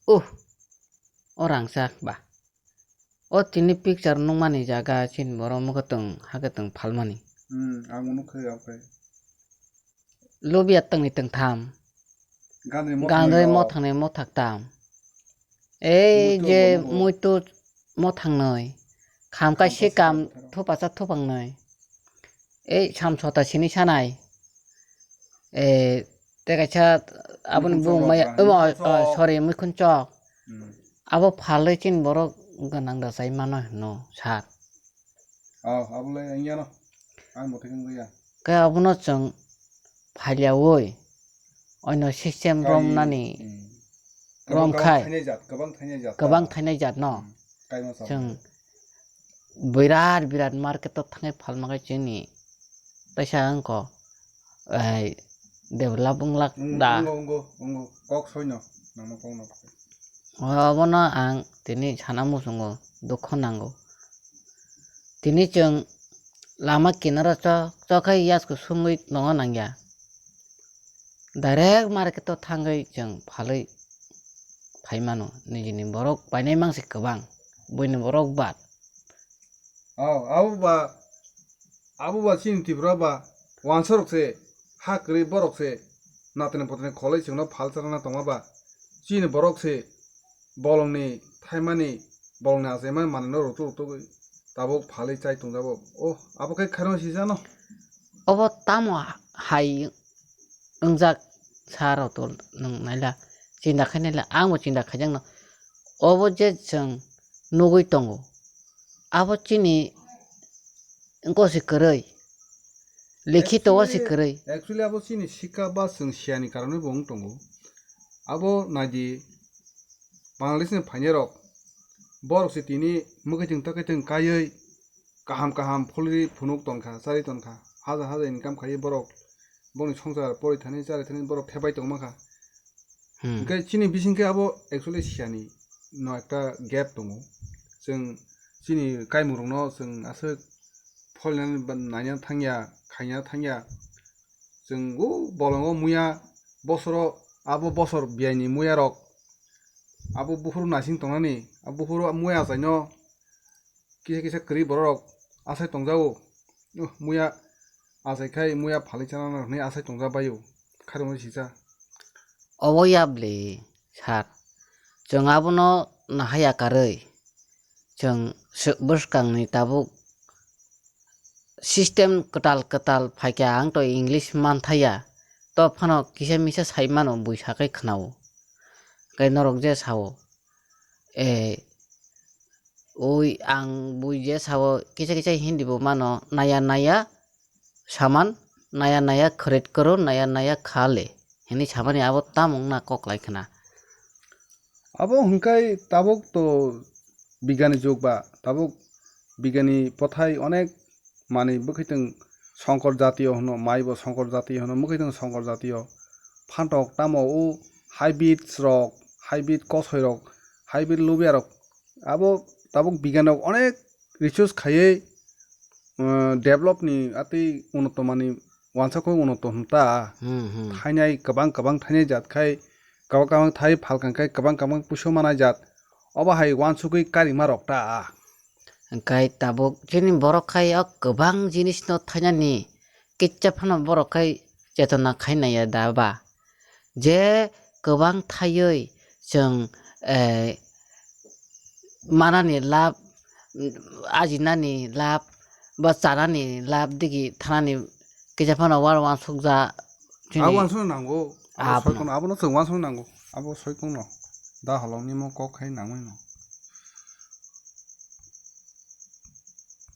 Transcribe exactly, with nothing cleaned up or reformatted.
Uh, o rangchak ba. O tini picture nukmani jaga chini borok mwkhwtwng hakhe twng phalmani. Hmm, ang nukha, okay. Lubia tongni tongtham. Ganri mo Ganri thangni mo rok. Thangnai mo thaktam. Ei Muitu je mo mo. Muitu mo thangnai. Kham kaisa Kham kaisa kam thang. Thupasa thupangnai. Ei samsota sini sanai. Eh, tei kaisa aboni Muikhun bung chok maya, rok ba, omo, muikhun chok. Oh, sorry, muikhun chok. Hmm. Abo phalwi chini borok gwnang da chai mano hino sir. Oh, abo le wngya no. Ang bo thik wngya. Khe abono chwng phaliaui, oino system Kai, romnani hmm. Rom Kwbang khai. Thainai jat, kwbang thainai jat, Kwbang ta. Thainai jat no. Hmm. Kaima sa Chwng birat birat market o thangwi phalma khe chini taisa wngkho, ai, develop wnglak Wng-, da. Wngkho, wngkho, wngkho. Kok soino, nangma kok no. Obono ang tini sana muchungo, dukho nango. Tini chwng lama kinaro chok, chok khai yasku sungwi tongo nangya. Direct market o thangwi chwng phalwi phai mano. Nijini borok painai mangsi kwbang, buini borok bad. Oh, abo ba, abo ba chini Tripura ba, wansa rok se, ha kwrwi borok se, natani potani kholai chwngno phal charana tongma ba, chini borok se, bolongni thaimani, bolongni achaimani manwino rutuk rutuk tabuk phalwi chai tongjago. Oh, abo khe khairokno sijano. Obo tamo hai wngjak sa rok to nwng naila, chinta khai naila, ang bo chinta khaijakno. Obo je chwng nugwi tongo, abo chini wngkho se kwrwi, likhito o se Actually, kwrwi. Actually abo chini sikha ba chwng siyani karonwi bo wng tongo. Abo naidi Bangladesh ni phainai rok, borok se tini mwkhwtwng takhwtwng kaiwi kaham kaham phulwi phunuk tonkha, charwi tonkha, haja haja income khaiwi borok boni songsar pori thani charwi thani borok thepai tongma kha. Hmm. Hwnkhe chini bising khe abo actually siyani no ekta gap tongo. Chwng chini kaimung rokno chwng aswk pholnani ba-, naina thangya, khaina thangya. Chwng o bolongo muya bosoro, abo bosor biyaini muya rok, abo buphuru naising tongnani, abo buphuru muya achaino kisa kisa kwrwi borok rok achai tongjago. Uh, muya achai khai muya phalwi chana hwnwi achai tongja baio, khairokno sisa. Obo ya bwle sir, chwng abono nahaya karwi, chwng sw-, bwskangni tabuk system kwtal kwtal phaikha, ang to English manthaya, to phano kisa misa sai mano, buisa khe khwnao. Khe norok je sao, eh, ui ang bui je sao, kisa kisa Hindi bo mano, naya naya saman, naya naya kharid karo, naya naya kha le, hinwi samani abo tamo wngna kok lai khna. Abo hwnkhai tabuk to bigani jug ba, tabuk bigani pothai onek manwi bwkhwitwng songkor jatiyo hwno, mai bo songkor jatiyo hwno, mwkhwitwng songkor jatiyo. Phantok tamo o hybrid rok, hybrid kosoi rok, hybrid lubia rok, abo tabuk bigani rok onek research khaiwi, uh, develop ni atwi unoto manwi wansukwi unoto hwn ta. Hmm, hmm. Thainai kwbang kwbang thainai jat khai, kwbang kwbang thai phalkang khai kwbang kwbang puiso manai jat. Obo hai wansukwi karima rok ta. Hwnkhe tabuk chini borok khai o kwbang jinis no thainani kisa phano borok khai chetona khai naiya da ba? Je kwbang thaiwi chwng, eh, manani lab, ajinani lab, ba chanani lab digi thanani kisa phano uansuk ja chini. Abo uansuk nango, abo Abo soikon, no. Abono chwng uansuk nango, abo soikon no. Da holong nimo kok khai nangmano.